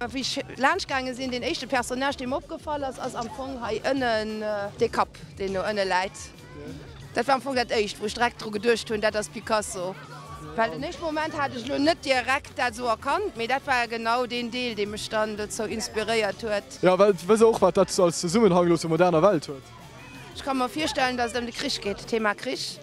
Wéi ech laanscht gaange sinn, deen éischte Personnage, dee mer opgefall ass, ass am Fong hei ënnen dee Kapp, deen do ënne läit. Dat war am Fong dat éischt, wou ech direkt dru geduecht hunn, dat ass Picasso. Well den éischte Moment hat ech elo net direkt dat esou erkannt, mee dat war genau deen Deel, dee mech dann dozou inspiréiert huet. Jo, well wëss och, wat dat als Zesummenhang elo zur moderner Welt huet. Ech ka mer virstellen, datt et ëm de Krich geet, Thema Krich.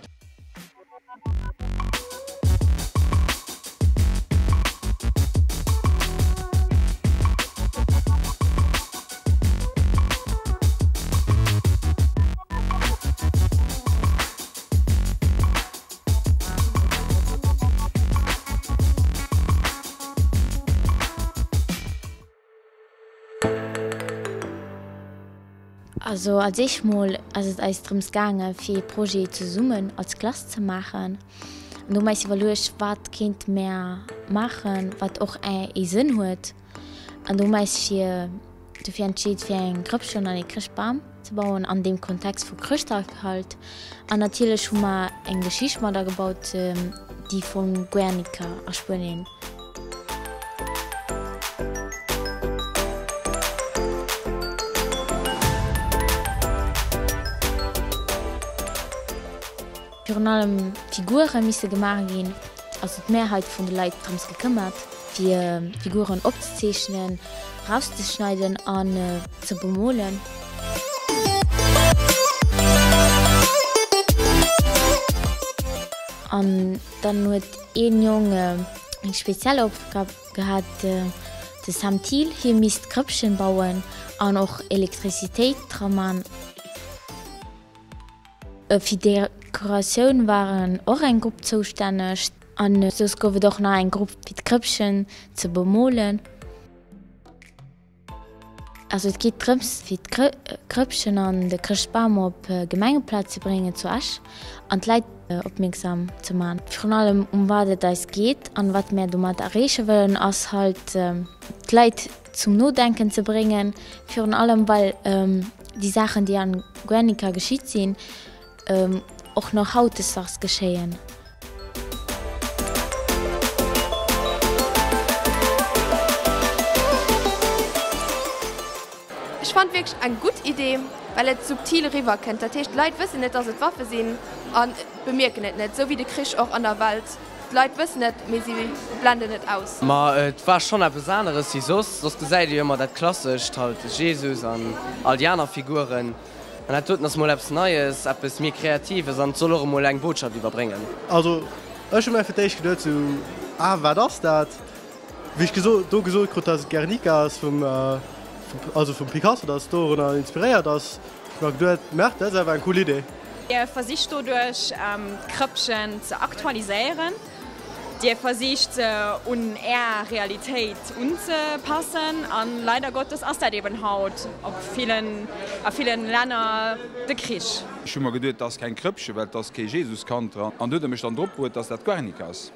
Also als éischt mol ass et eis drëms gaange fir ee Projet zesummen als Klass ze maachen. An do hu mer eis iwwerluecht, wat kéinte mer maachen, wat och ee Sënn huet. An do hu mer eis fir dofir entscheet fir eng Krëppchen an ee Chrëschtbam ze bauen an deem Kontext vu Chrëschtdag halt. An natierlech hu mer eng Geschicht mat agebaut, déi vum Guernica a Spuenien. Virun allem d'Figure misse gemaach ginn, also d'Mehrheit vun de Leit drëms gekëmmert, fir d'Figuren opzezeechnen, rauszeschneiden an ze bemolen. An dann huet een Jong eng speziell Aufgab gehat, de Sam Thiel. Hie misst Krëppchen bauen an och Elektrizitéit dra man. Fir d'Dekoratioun waren och eng Grupp zoustänneg an soss gouf et och nach eng Grupp fir d'Krëppchen ze bemolen. Also et geet drëms fir d'Krëppchen an de Chrëschtbam op Gemengeplaz ze bréngen zu Esch an d'Leit opmierksam ze man. Virun allem um wat et eis geet an wat mär domat erreeche wëllen ass halt d'Leit zum Nodenken ze bréngen, virun allem well déi Saachen déi an Guernica geschitt sinn och nach hautdesdaags geschéien. Ech fannen wierklech eng gutt Idee, well et subtil eriwwer kënnt. Dat heescht, d'Leit wëssen net, dass et Waffe sinn a bemierken et net, esou wéi de Krich och an der Welt. D'Leit wëssen et, mee si blenden et aus. Ma et war schonn eppes aneres wéi soss. Soss gesäit ee jo ëmmer dat Klassescht, halt de Jesus an all déi aner Figuren. An dat doten ass mol eppes Neies, eppes méi Kreatives an et soll och emol eng Botschaft iwwerbréngen. Also ech hu mir fir d'éischt geduet sou, ah wat ass dat? Wéi ech geso do gesot krut, dass et Guernica ass vum, also vum Picasso, dass et dorunner inspiréiert ass, hu ech mer geduet, merde, dat ass awer eng cool Idee. Dir versicht doduerch d'Krëppchen ze aktualiséieren. Dir versicht se un Är Realitéit unzepassen an leider Gottes ass dat eben haut op villen, a villen Länner de Krich. Ech hu mer geduet, 't ass keng Krëppche, well 't ass kee Jesuskand dran. An du huet e mech dann drop bruet, dass dat Guernica ass.